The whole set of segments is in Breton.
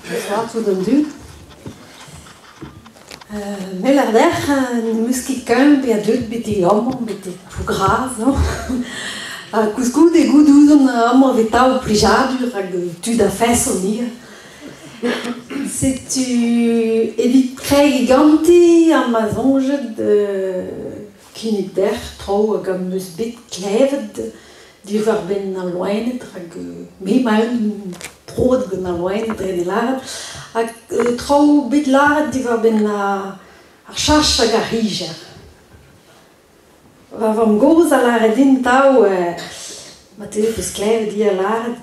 Bonsoir tout an dud. Me 'lar dec'h n'em eus ket keun bezañ deuet betek amañ, betek Plougras no. Ha koulskoude goût ouzon amañ 'vez tav plijadur hag tud a-feson ivez. Setu evit kregiñ ganti am ma soñjet kinnig dec'h traoù hag am eus bet klevet diwar-benn al loened rak me 'ma-un troet gant al loened dre ne lâret hag traoù bet lâret diwar-benn ar chach hag ar c'higer. Va vamm-gozh a lâre din 'tav marteze 'peus klevet hi a lâret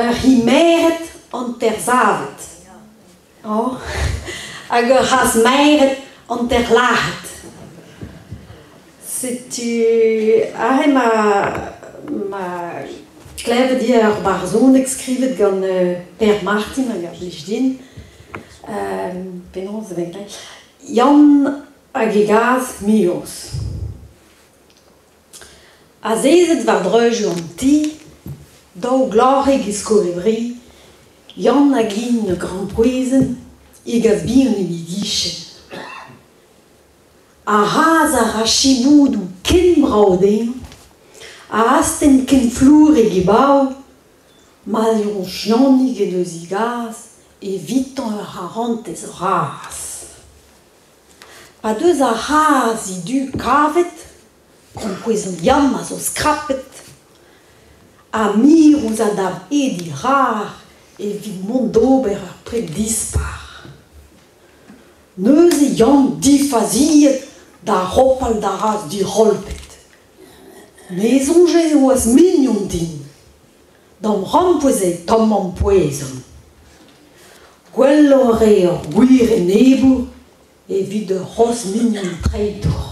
ur c'hi-meret hanter-savet. Oh hag ur c'hazh meret hanter-lazhet. Setu aze ma ma klevet ivez ur barzhoneg skrivet gant Per Martin hag a blij din. Penaos e vez graet? Yann hag e gazh Mioz. Azezet war dreuzoù an ti, daou gloc'hig e sko e bri, Yann hag int ur grampouezhenn, e gaz bihan en e gichen. Ar c'hazh a ra chiboudoù ken brav dezhañ, a astenn ken flourik e bav, ma soñj Yannig en deus e gazh evitañ ur c'harantez vras. Pa 'deus ar c'hazh he du kavet, krampouezhenn Yann a zo skrapet ha mir ouzh a dap edi rar evit mont d'ober ur pred dispar. Neuze Yann difaziet da hopal d'ar c'hazh dirolpet. Me 'soñje e oas mignon din. D'am c'hrampouezh eo tamm ampouezan. Gwelloc'h eo ur gwir enebour evit ur c'hozh mignon treitour.